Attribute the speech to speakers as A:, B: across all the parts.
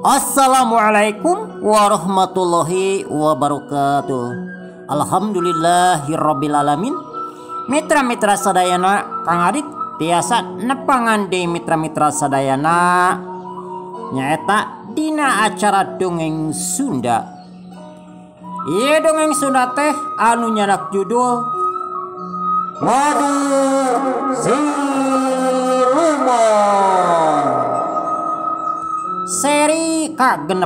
A: Assalamualaikum warahmatullahi wabarakatuh. Alhamdulillahirabbil alamin. Mitra-mitra sadayana Kang Adit tiasa nepangan deui mitra-mitra sadayana nyaeta dina acara dongeng Sunda. Ieu dongeng Sunda teh anu nyanak judul Madu Siluman seri ka-16.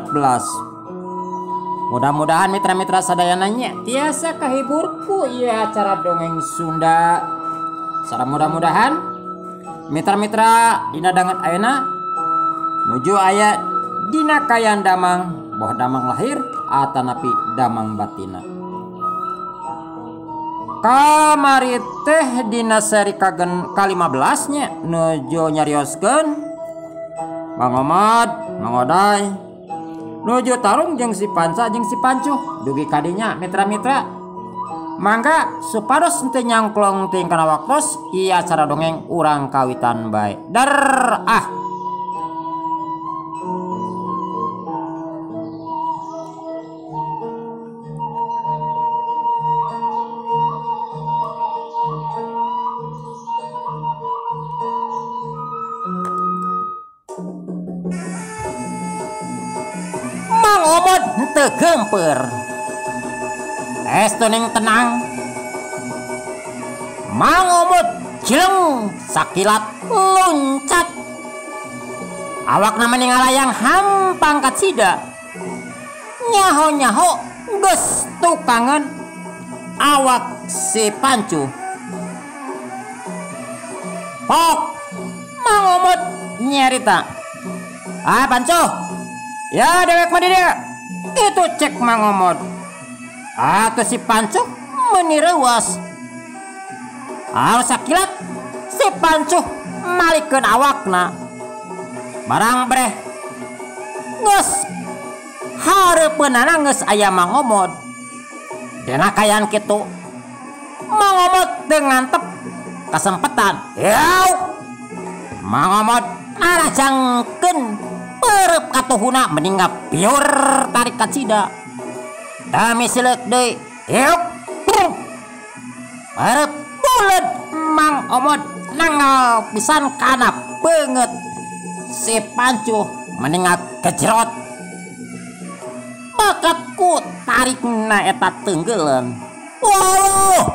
A: Mudah-mudahan mitra-mitra sadayananya tiasa kahibur ku ieu acara dongeng Sunda. Sareng mudah-mudahan mitra-mitra dina danget ayeuna nuju aya dina kayan damang, boh damang lahir atanapi damang batina. Kamari teh dina seri ka-15 nya nuju nyarioskeun Mang Omod, Mang Oday nuju tarung jeung si Panca jeung si Pancuh dugi kadinya mitra-mitra. Mangga supados henteu nyangklong teuing kana waktos ieu acara dongeng urang kawitan bae. Der ah. Mang Omod henteu geumpeur. Estu ning tenang. Mang Omod cileng sakilat loncat. Awakna meni ngalayang hampang kacida. Nyaho-nyaho geus tukangan awak si Pancuh. Pok, Mang Omod nyarita. Ah Pancuh, ya dewek mah di dieu. Itu cek Mang Omod. Atau si Pancuh meni reuas. Ah sakilat si Pancuh malikeun awakna. Barang breh geus hareupeunana geus aya Mang Omod. Dena kayan kitu Mang Omod teu ngantep kasempetan. Yauk. Mang Omod narajangkeun perep katuhuna mending ngapiur tarik kacida. Dami sileuk deui. Yuk. Perep buleud Mang Omod nanggal pisan kana beungeut si Pancuh mending ngagejerot. Bakat ku tarikna eta tenggeuleun. Waduh.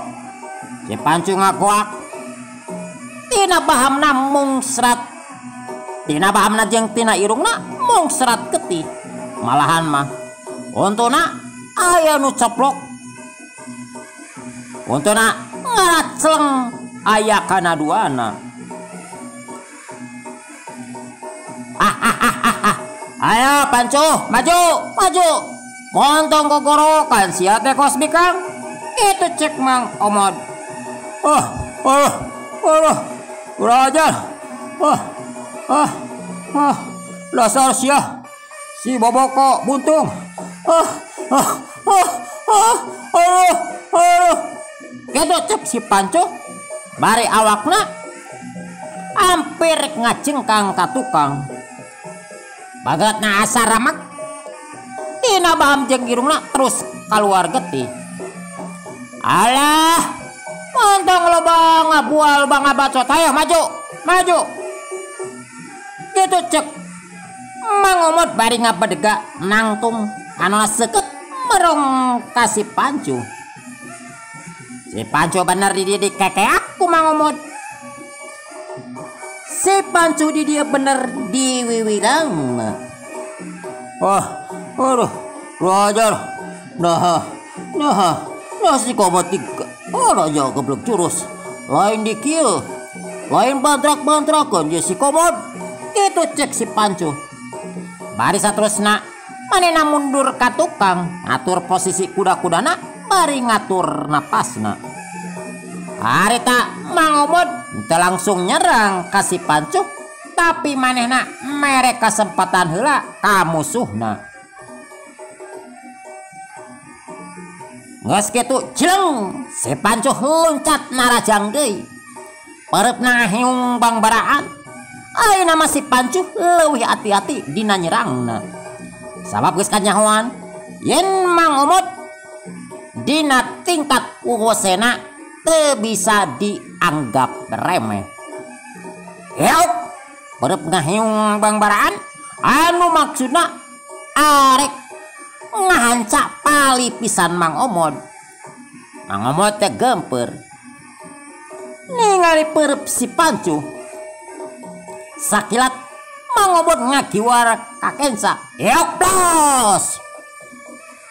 A: Si Pancuh ngagoak. Tina bahamna mung serat. Tina bahamna jeung tina irungna mung serat getih. Malahan mah untuna aya nu coplok. Untuna ngaracleng aya kana duana. Ayo Pancuh, maju, maju. Montong gogorokan sia teh kos bikang. Itu cek Mang Omod. Oh, oh, oh, kurang ajar. Oh, ah, ah, dasar sia. Si boboko buntung. Ah, ah, ah, ah, aduh, aduh. Gitu cek si Pancuh. Bari awakna hampir ngacengkang ka tukang. Bagatna asa ramak. Tina baham jeung irungna terus kaluar getih. Alah, montong loba ngabual loba ngabacot. Ayo maju, maju. Gitu cek Mang Omod bari ngabedega nangtung anu seukeut merong ka si Pancuh. Si Pancuh bener di dieu dikekeak ku Mang Omod. Si Pancuh di dieu bener diwiwirangna. Oh, aduh, raja. Nah, nah, nah si komod tiga. Oh, raja geblek jurus. Lain di kieu. Lain bantrak-bantrakeun ye si komod. Itu cek si Pancuh. Bari saterusna manehna mundur ka tukang, ngatur posisi kuda-kudana bari ngatur napasna. Harita Mang Omod teu langsung nyerang ka si Pancuh, tapi manehna mere kasempatan heula ka musuhna. Geus kitu cileng si Pancuh loncat narajang deui. Pareupna hiung bangbaraan. Ayeuna mah si Pancuh leuwih hati-hati dina nyerangna. Sabab geus kanyahoan yen Mang Omot dina tingkat wewesena teu bisa dianggap remeh. Heok berep ngahiung bangbaraan anu maksudna arek ngahanca pali pisan Mang Omot. Mang Omot teh gemper ningali perep si Pancu. Sakilat Mang Omot ngagiwar kakensa. Heok blos.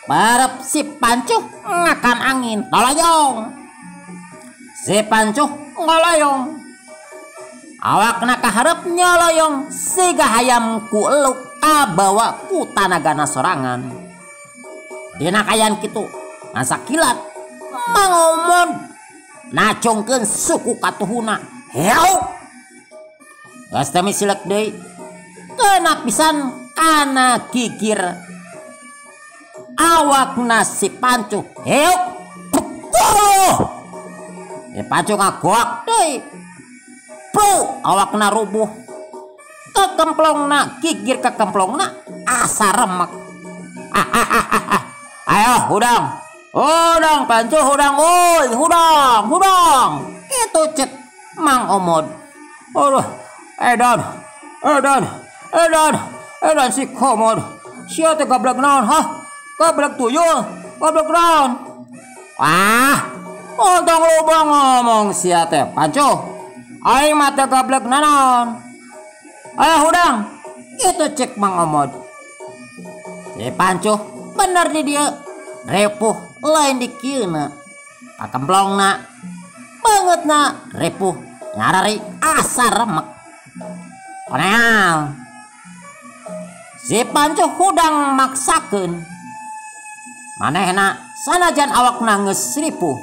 A: Perep si Pancu ngakan angin toloyong. Si Pancu ngoloyong. Awakna kaharep nyoloyong siga hayam ku eluk kabawa ku tanagana sorangan. Dina kayan kitu ngasakilat Mang Omot nacongkeun suku katuhuna. Heok. Geus teh misilek deui. Kena pisan kana gigir awakna si Pancu. Heok. Si Pancu ngagoak deui. Pru awakna rubuh. Kekemplongna gigir kekemplongna asa remek. Ayo hudang. Hudang Pancu hudang oi, hudang, hudang. Itu cek Mang Omot. Aduh, edan. Edan. Edan. Edan si komod. Sia teh gablek naon, hah? Gablek tuyul, gablek naon? Wah, untung loba ngomong sia teh Pancu. Aing mah teh gablek naon. Ayo hudang. Itu cek Mang Omot. Si Pancu bener di dia. Repuh lain di kieuna. Kakemplongna bangetna repuh ngarari asa remek. Koneal. Si Pancu hudang maksakeun. Manehna sanajan awakna geus ripuh.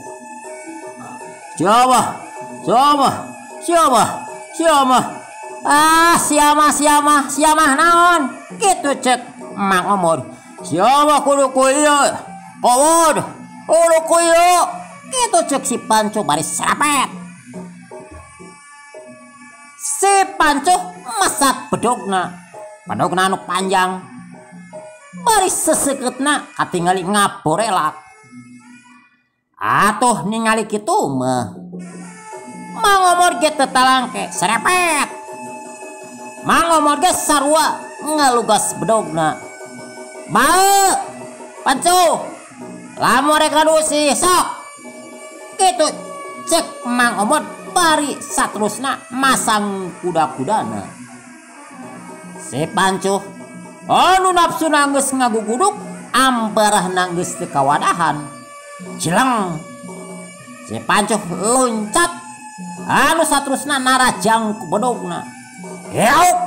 A: Siapa? Siapa? Siapa? Siapa? Ah, siapa siapa? Siapa naon? Kitu cek Mang Omot. Siapa kudu ku ieu? Kowod, kudu ku ieu. Kitu cek si Pancu bari serapet. Si Pancu masat bedogna. Bedogna anu panjang. Bari sesekeutna katingali ngaborelak. Atuh ningali kitu mah. Mang Omot ge teu talangke serepet. Mang Omot ge sarua ngalugas bedogna. Bae Pancu. Lamun rek ngadusi sok. Kitu cek Mang Omot bari saterusna masang kuda-kudana. Si Pancu anu nafsu geus ngaguguduk ambarahna geus teu kawadahan. Cileng. Si Pancu loncat anu saterusna narajang ku bedogna. Heok.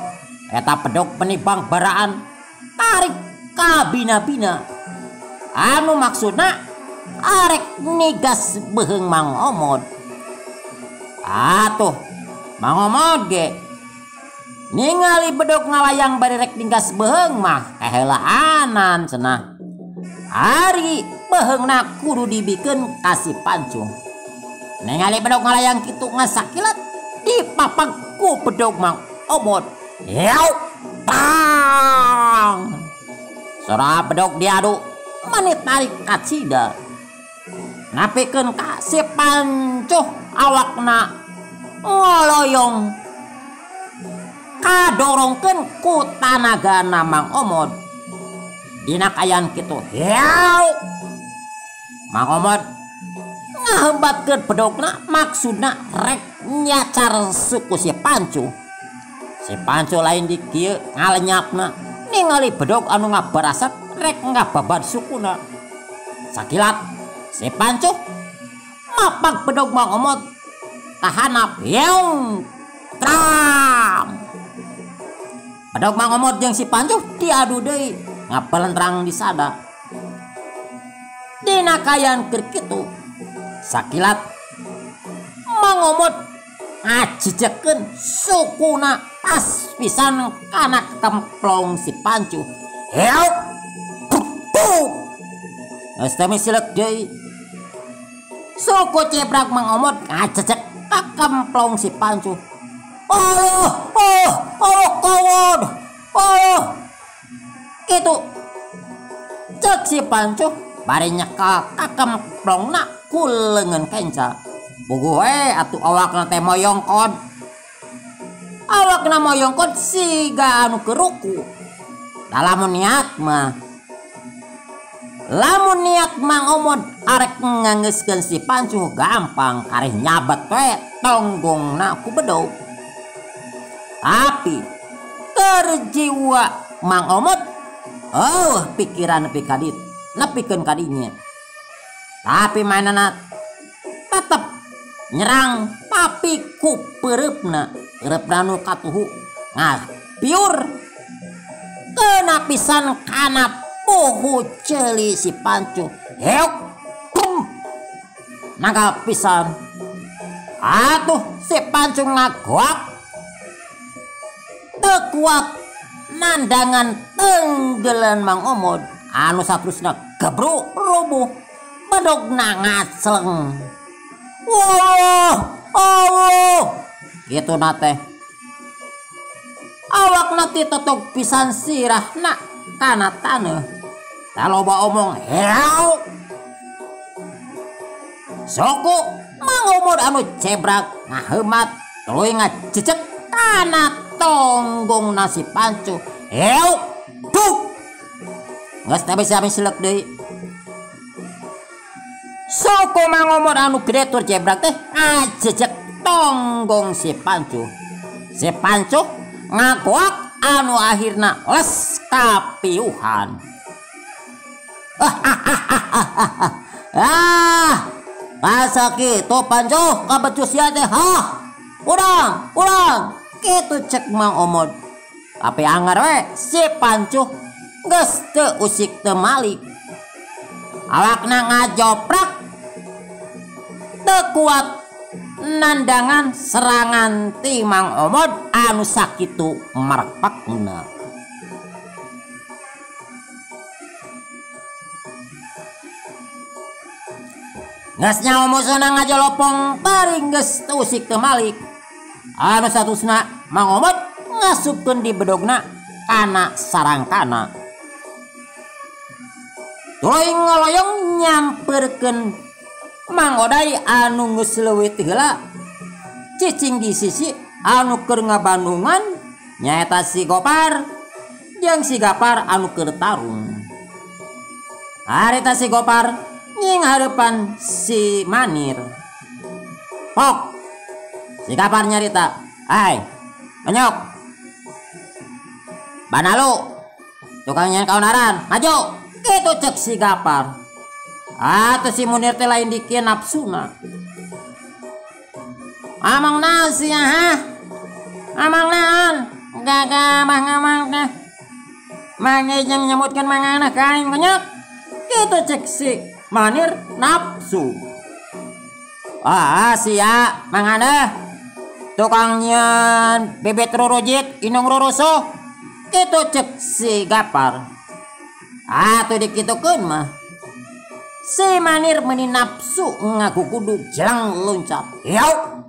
A: Eta bedog penibang baraan tarik ka bina-bina. Anu maksudna arek nigas beuheung Mang Omot. Atuh Mang Omot ge ningali bedog ngalayang bari rek ninggas beuheung mah kahelaanan cenah. Ari beuheungna kudu dibikeun ka si Pancu. Ningali bedog ngalayang kitu ngasakilat dipapag ku bedog Mang Omot. Heok. Tang. Sora bedog diadu menit tarik kacida. Napikeun ka si Pancu awakna ngoloyong. Kadorongkeun ku tanagana Mang Omot. Dina kayan kitu. Heok. Mang Omot ngahembatkeun bedogna maksudna rek nyacar suku si Pancu. Si Pancu lain di kieu ngalenyapna ningali bedog anu ngabarasat rek ngababad sukuna. Sakilat si Pancu mapag bedog Mang Omot kahanap. Yeung tram. Bedog Mang Omot jeung si Pancu diadu deui ngapelentrang di sada. Dina kayan keur kitu sakilat Mang Omot ngajejekeun sukuna pas pisan kana kemplong si Pancu. Heok. Geus teh misilek deui. Suku cebrak Mang Omot ngajejek ka kemplong si Pancu. Oh, oh, oh, kawon. Oh. Kitu Cek si Pancuh bari nyekel kakemplongna ku leungeun kenca. Puguh we atuh awakna teh moyongkod. Awakna moyongkod siga anu keur ruku. Da lamun niat mah, lamun niat Mang Omod arek ngangeuskeun si Pancuh gampang kareh nyabet we tonggongna ku bedog. Tapi terjiwa Mang Omod oh pikiran nepi ka ditu, nepikeun ka dinya. Tapi mainana tetep nyerang tapi ku peureupna, peureupna nu katuhu ngapiur kena pisan kana puhu ceuli si Pancuh. Heok pum nanggal pisan. Atuh si Pancuh ngagoak teu kuat nandangan tenggelan Mang Omod anu saterusna gebruk rubuh bedogna ngacleng. Wah, Allah kitu na teh. Awakna titotok pisan sirahna kana taneuh. Taloba omong heau. Soku Mang Omod anu cebrak ngaheumat tuluy ngajejek kana tonggong nasi Pancuh. Heau duk. Geus teh bisa miselek deui. Soku Mang Omod anu gede tur cebrak teh ngajejek tonggong si Pancuh. Si Pancuh ngagoak anu akhirna les kapiuhan. Ah, masa kitu Pancuh kabecus sia teh hah. Urang, urang kitu cek Mang Omod. Tapi anggar we si Pancuh geus teu usik teu malik. Awakna ngajoprak teu kuat nandangan serangan ti Mang Omod anu sakitu marpakna. Geus nyaho musuna ngajolopong bari geus teu usik teu malik. Anu satusna Mang Omod ngasupkeun di bedogna kana sarangkana. Tuluy ngoloyong nyamperkeun Mang Oday anu geus leuwih ti heula cicing di sisi anu keur ngabandungan nyaeta si Gopar jeung si Gapar anu keur tarung. Harita si Gopar nying hareupan si Manir. Pok si Gapar nyarita, "Ai, menyok. Banalu tukang nyen kaunaran, maju." Kitu cek si Gapar. Atuh si Munir teh lain dikieu nafsuna. Amang naon sia ha? Amang naon? Gagah mah ngamang teh. Mange jeung nyemutkeun manganah ka aing kenyok. Kitu cek si Manir nafsu. Ah sia manganah. Tukang nyeun bebet rorojit inung rorosoh. Kitu cek si Gapar. Atuh dikitukeun mah. Si Manir meuni nafsu ngaku kudu jelang loncat. Yau.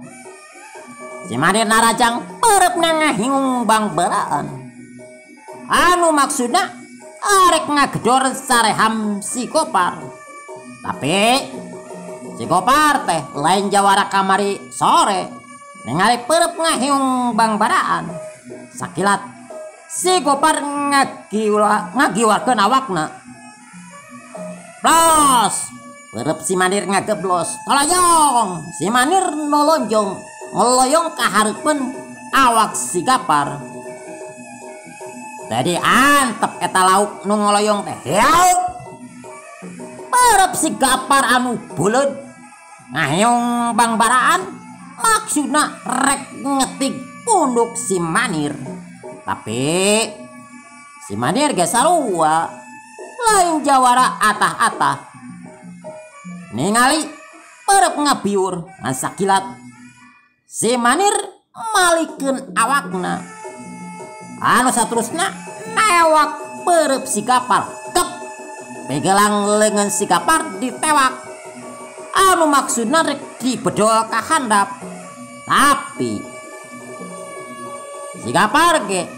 A: Si Manir narajang peureupna ngahingung bangbaraan. Anu maksudna arek ngagedor sareham si Gopar. Tapi si Gopar teh lain jawara kamari sore. Ningali peureub ngahiung bangbaraan. Sakilat si Gopar ngagiwarkeun awakna. Blos, peureub si Manir ngageblos. Toloyong, si Manir nolonjong, ngeloyong ka hareupeun awak si Gapar. Jadi antep eta lauk nu ngoloyong teh. Heau. Peureub si Gapar anu buleud ngaheung bangbaraan maksudna rek ngetik punduk si Manir. Tapi si Manir ge sarua lain jawara atah-atah. Ningali peureub ngabiur ngan sakilat si Manir malikeun awakna. Anu saterusna newak peureub si Gapar. Kep. Pegelang leungeun si Gapar ditewak. Anu maksudna rek dibedol ka handap. Tapi si Gapar ge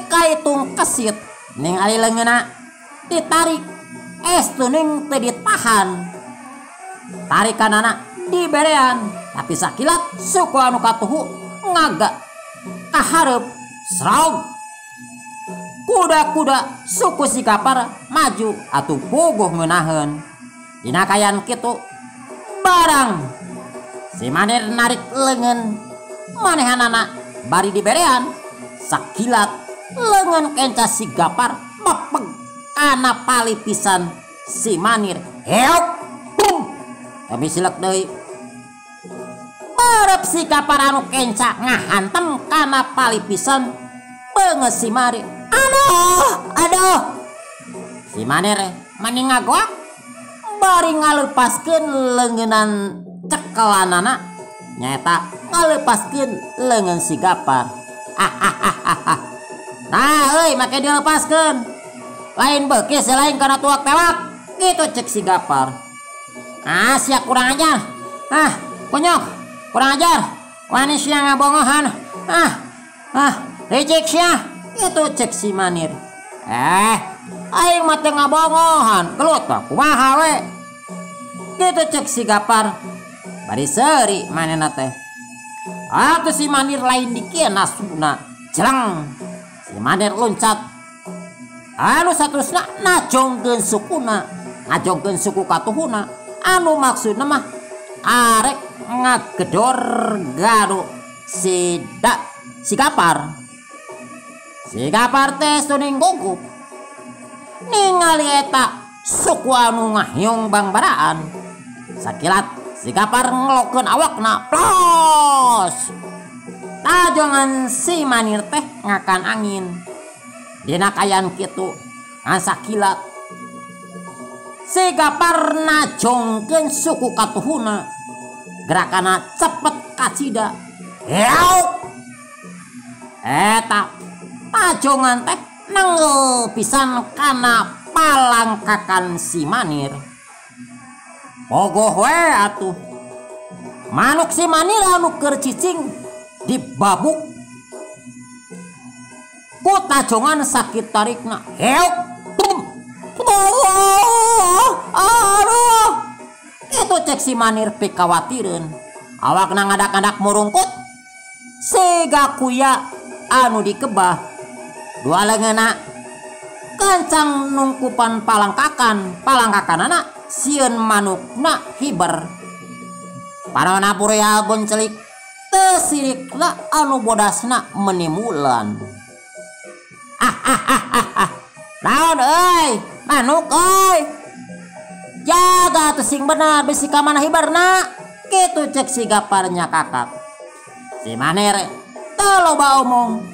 A: kaitung kesit ningali leungeunna ditarik. Estuning teu ditahan. Tarikanana diberean, tapi sakilat suku anu katuhu ngaga kahareup srog. Kuda-kuda suku si Gapar maju atuh puguh ngeunaheun. Dina kaayaan kitu barang si Manir narik leungeun manehanana bari diberean, sakilat leungeun kenca si Gapar mepeg kana palipisan si Manir. Heok bum. Tapi silek deui. Barep si Gapar anu kenca ngahantem kana palipisan beungeut si Manir. Aduh, aduh. Si Manir mani ngagoak bari ngalepaskeun leungeunan cekelanana, nyaeta ngalepaskeun leungeun si Gapar. Nah euy, make dilepaskeun. Lain beuki selain kana tuak tewak. Gitu cek si Gapar. Ah, sia kurang ajar. Ah, konyok, kurang ajar. Wani sia ngabongohan. Ah, ah, licik sia. Itu cek si Manir. Aing mah teu ngabongohan. Gelut mah kumaha we. Gitu cek si Gapar. Bari seuri manehna teh. Atuh si Manir lain dikieu nasuna. Jeleng. Si Manir loncat. Anu saterusna najongkeun sukuna, ngajongkeun suku katuhuna. Anu maksudna mah arek ngagedor garu si si Gapar. Si Gapar teh suning gugup ningali eta suku anu ngahiung bangbaraan. Sakilat si Gapar ngelokeun awakna plos. Tajongan si Manir teh ngakan angin. Dina kaayaan kitu ngan sakilat si Gapar najongkeun suku katuhuna. Gerakana cepet kacida. Heok. Eta tajongan teh nenggel pisan kana palangkakan si Manir. Pogoh we atuh. Manuk si Manir anu keur cicing dibabuk ku tajongan sakit tarikna. Heok. Aduh. Itu cek si Manir pikawatireun. Awakna ngadak-ngadak murungkut siga kuya anu dikebah. Dua leungeunna kencang nungkupan palangkakan, palangkakanana sieun manukna hiber. Parona pureal boncelik teu sirikna anu bodasna menimulan. Naon euy, manuk euy. Jaga teu sing bener bisi ka mana hiberna. Kitu cek si Gapar nyakakak. Si Manir teu loba omong.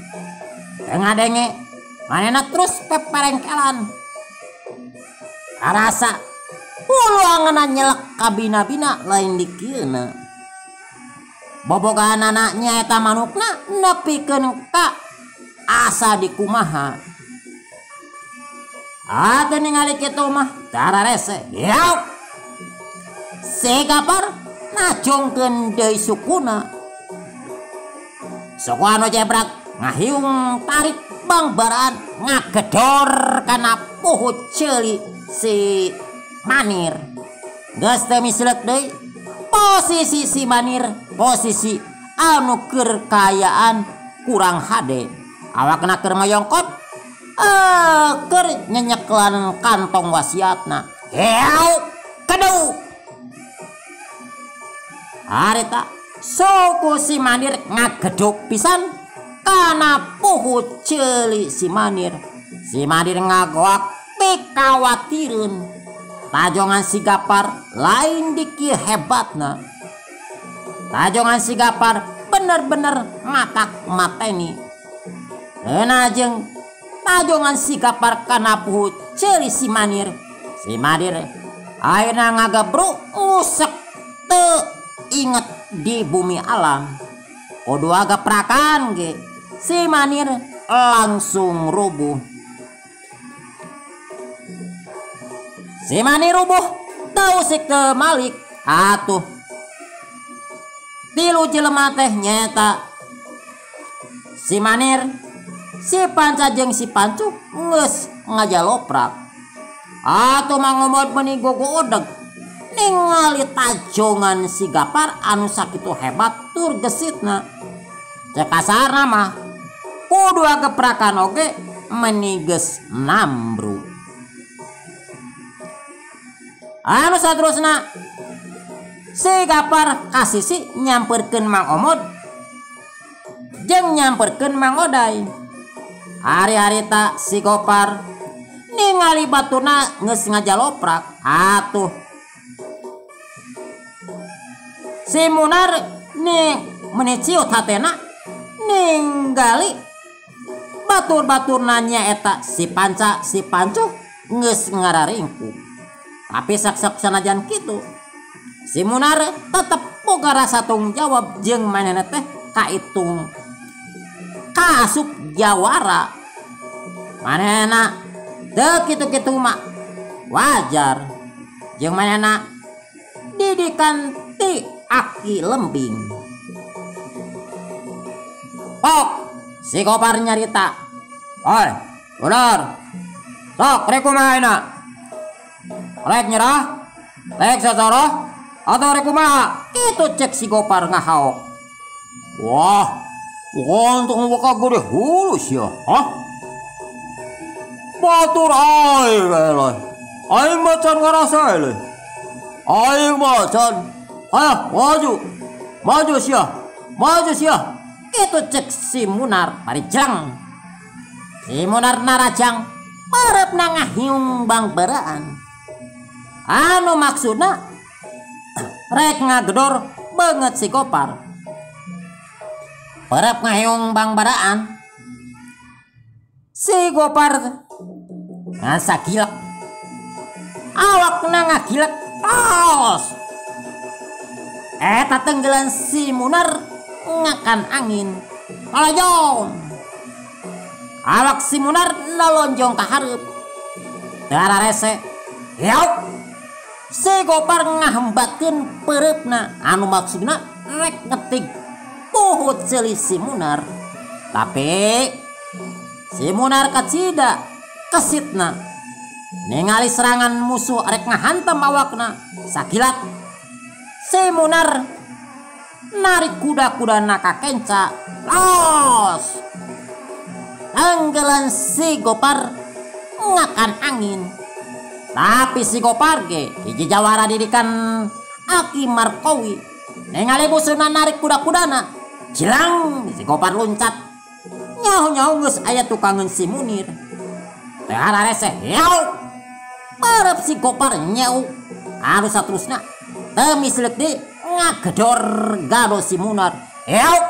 A: Teu ngadenge, manehna terus peperengkelan. Karasa hulu angeuna nyelek kabina-bina lain dikieuna. Bobogahanana nyaeta manukna nepikeun ka asa dikumaha. Atuh ningali kitu mah dararese. Yauk. Si Gapar najongkeun deui sukuna. Suku anu jebrak ngahiung tarik bangbaraan ngagedor kana puhut ceuli si Manir. Geus teu misilek deui. Posisi si Manir posisi anu keur kaayaan kurang hade. Awakna keur mayongkot keur nyenyeklan kantong wasiatna. Heau kedu. Harita suku si Manir ngageduk pisan kana puhut ceuli si Manir. Si Manir ngagoak pikawatireun. Tajongan si Gapar lain dikieu hebatna. Tajongan si Gapar bener-bener matak mateni. Leuna jeung tajongan si Gapar kana puhut ceuli si Manir. Si Manir ayeuna ngagabruk ngusek teu inget di bumi alam. Kudu geprakan ge si Manir langsung rubuh. Si Manir rubuh teu usik teu malik atuh. Tilu jelema teh nyaeta si Manir, si Panca jeung si Pancu geus ngajaloprak. Atuh Mang Omod meuni gogodeg ningali tajongan si Gapar anu sakitu hebat tur gesitna. Cek kasarna mah kudu geprakan oge meuni geus nambru. Anu saterusna si Gapar kasisi nyamperkeun Mang Omod jeung nyamperkeun Mang Oday. Hari-harita si Gopar ningali batuna geus ngajaloprak atuh si Munar nih meuni ciut hatena ninggali batur-batur nanya eta si Panca si Pancuh geus ngararingkuk. Tapi sak-sak sanajan kitu si Munar tetep boga rasa tanggung jawab jeung manehna teh kaitung kaasup jawara. Manehna teu kitu-kitu mah wajar jeung manehna didikan ti aki lembing. Pok si Gopar nyarita, "Oi, bener. Sok rek kumaha ayeuna? Rek nyerah? Rek sasoroh? Atau rek kumaha?" Kitu cek si Gopar ngahaok. Wah, untung bakal gede hulu sia. Hah? Batur aing eleh. Aing macan ngarasa eleh. Aing macan. Ayo, maju. Maju sia. Maju sia. Kitu cek si Munar bari jreng. Si Munar narajang parepna ngahiung bangbaraan. Anu maksudna rek ngagedor beungeut si Gopar. Parep ngahiung bangbaraan. Si Gopar ngasagilek. Awakna ngagilek tos. Eta tenggelan si Munar ngakan angin. Kalajong. Awak si Munar lalonjong ka hareup. Teu ararese. Yauk. Si Gopar ngahembatkeun peureupna anu maksudna rek ngetig puhut seuli si Munar. Tapi si Munar kacida kesitna. Ningali serangan musuh rek ngahantam awakna. Sakilat si Munar narik kuda-kudana ka kenca. Los. Tenggelan si Gopar ngakan angin. Tapi si Gopar ge hiji jawara didikan Aki Markowi. Ningali musuhna narik kuda-kudana. Jilang si Gopar loncat. Nyaho-nyaho geus aya tukangeun si Munir. Teu ararese yauk. Parep si Gopar nyau. Anu saterusna teu misleuk deui ngagedor gado si Munar. Yauk.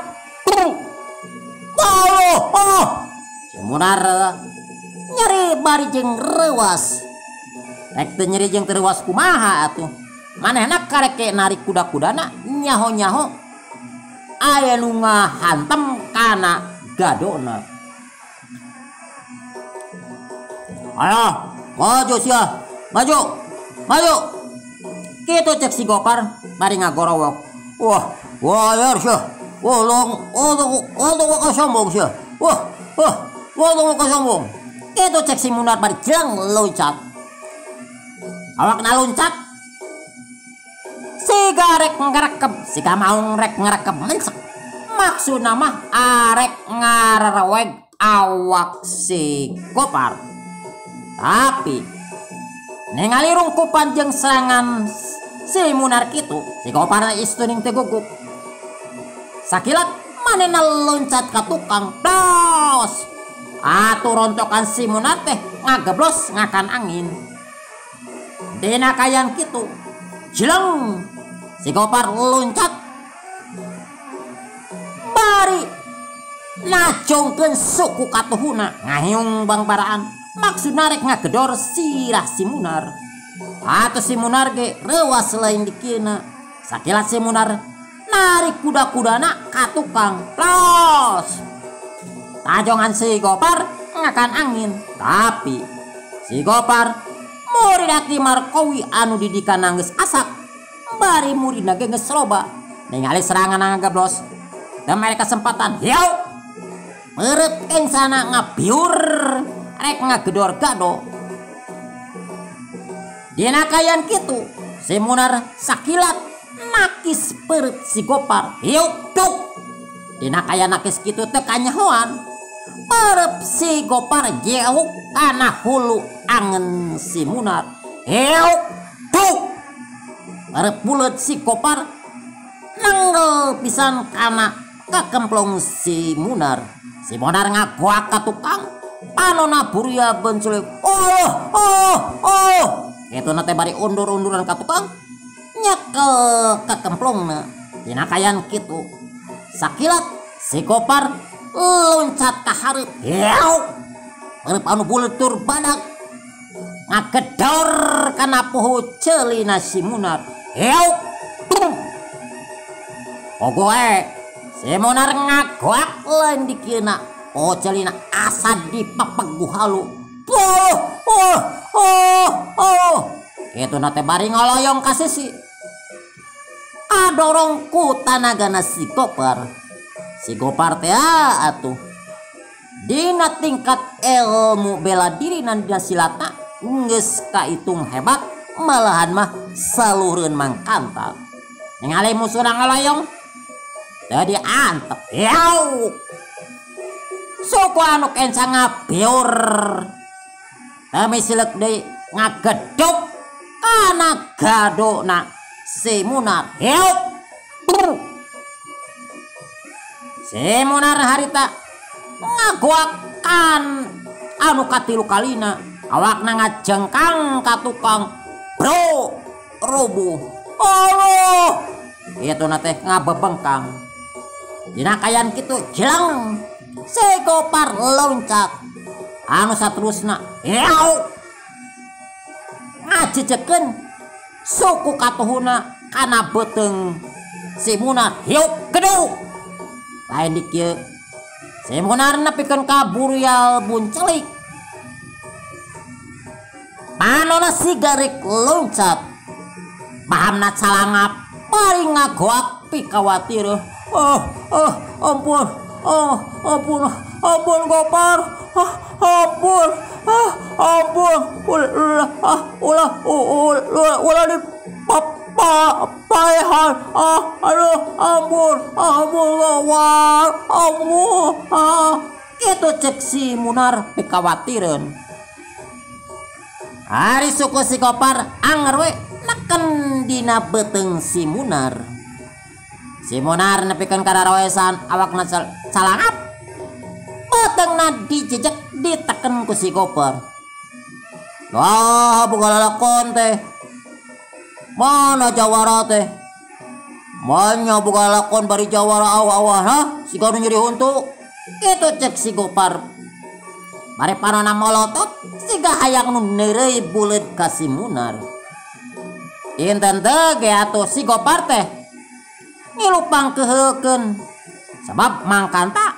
A: Oh, oh. Si Munar nyeri bari jeung reuas. Rek teu nyeri jeung teu reuas kumaha atuh. Manehna karek ke narik kuda-kudana nyaho-nyaho aya nu ngahantem kana gadona. Ayo, maju sia, maju, maju. Kitu cek si Gopar bari ngagorowok. Wah, wah sia. Wah, long, oh, oh, sombong sia. Wah, wah, wah, sombong. Kitu cek si Munar bari jeng loncat. Awakna loncat. Siga rek ngarekep, siga maung rek ngarekep mensek. Maksudna mah arek ngarareweg awak si Gopar. Tapi ningali rungkupan jeung serangan si Munar kitu, si Gopar istuning teu gugup. Sakilat manehna loncat ka tukang. Tos. Atuh rontokan si Munar teh ngageblos ngakan angin. Dina kayan kitu, jeleng si Gopar loncat bari najongkeun suku katuhuna ngahiung bangbaraan. Maksudna rek ngagedor sirah si Munar. Atuh si Munar ge reuas lain dikieuna. Sakilat si Munar narik kuda-kudana ka tukang. Los. Tajongan si Gopar ngakan angin. Tapi si Gopar murid Aki Markowi anu didikan geus asak bari muridna ge geus loba. Ningali serangan ngageblos teu mere kesempatan. Yau. Meureut kengsana ngabiur rek ngagedor gado. Dina kaayaan kitu si Munar sakilat nakis perut si Gopar. Hiuk duk. Dina kaayaan nakis kitu teu kanyahoan. Perut si Gopar jeuh kana hulu angen si Munar. Hiuk duk. Perut buleut si Gopar nenggel pisan kana kakemplong si Munar. Si Munar ngagoak ka tukang, panona buria benculik. Oh oh oh. Kitu na teh bari undur-unduran ka tukang nyekel kakemplongna. Dina kaayaan kitu sakilat si Gopar loncat ka hareup. Hiuk. Perut anu buleut tur badak ngagedor kana poho ceulina si Munar. Hiuk. Pogoe si Munar ngagoak lain dikieuna poho ceulina asa dipepegu halu. Oh oh oh oh. Kitu na teh bari ngoloyong ka sisi. Kadorong ku tanagana si Gopar. Si Gopar teh atuh dina tingkat ilmu bela diri nan dina silatna geus kaitung hebat, malahan mah salureun mangkanta. Ningali musuhna ngaloyong teu diantep. Yau. Suku anu kenca ngabiur. Teu misileuk deui ngageduk kana gadona si Munar. Hiuk. Si Munar harita ngagoakan anu katilu kalina, awakna ngajengkang ka tukang. Bro, rubuh. Allah. Kitu na teh ngabebengkang. Dina kaayaan kitu jeleng si Gopar loncat. Anu saterusna hiuk. Ngajejekeun suku katuhuna kana beuteung si Munar. Hiuk geduk. Lain di kieu si Munar nepikeun ka burial buncelik. Panona si garik loncat. Pahamna calangap bari ngagoak pikawatir. Oh oh ampun. Oh ampun. Ampun Gopar. Ah, ampun. Ah, ampun. Ulah ulah ulah ulah di paehan. Ah, aduh, ampun, ampun Gopar, ampun. Ah, kitu cek si Munar pikawatireun. Ari suku si Gopar anger we neken dina beuteung si Munar. Si Munar nepikeun ka darawesan awakna calangap. Beuteungna dijejek diteken ku si Gopar. Wah, boga lalakon teh. Mana jawara teh? Manya boga lalakon bari jawara awah-awah, ha? Siga nu nyeri huntu. Kitu cek si Gopar. Bari panona molotot siga hayang nu neureuy buleud ka si Munar. Inten teh ge atuh si Gopar teh ngilupang keuheukeun. Sabab mangkanta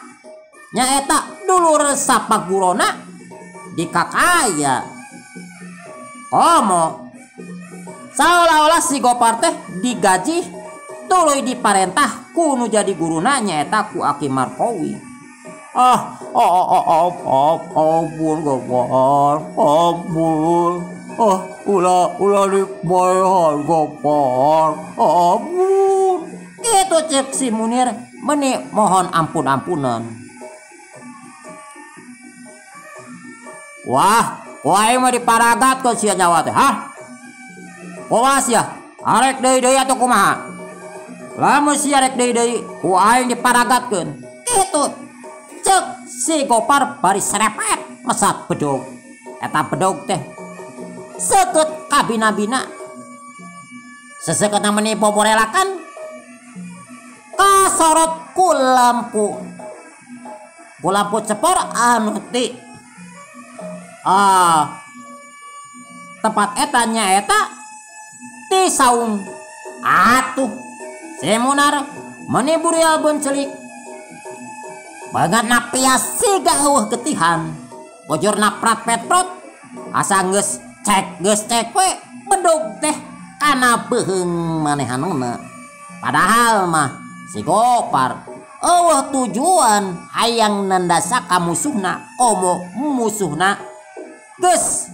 A: nyaeta dulur sapagurona di kakaya. Komo seolah-olah si Gopar teh digaji tuluy diparentah ku nu jadi guruna nyaeta ku Aki Markowi. Ah, oh, oh, oh, oh, ampun Gopar, ampun. Ah, ulah ulah dibayaran Gopar, ampun. Kitu cek si Munir meni mohon ampun-ampunan. Wah, ku aing mah diparagatkeun sia nyawa teh, hah? Kumaha sia? Arek deui-deui atuh kumaha? Lamun sia rek deui-deui, ku aing diparagatkeun. Kitu cek si Gopar bari serepet mesat bedog. Eta bedog teh seukeut kabina-bina. Sesekeutna meni boborelakan kasorot ku lampu. Ku lampu cepor anu ti tempat eta nyaeta ti saung. Atuh si Munar meni burial buncelik. Banget napias siga eueuh getihan. Bojorna prat petrot asa geus cek we bedog teh kana beuheung manehanana. Padahal mah si Gopar eueuh tujuan hayang nandasa ka musuhna, komo musuhna geus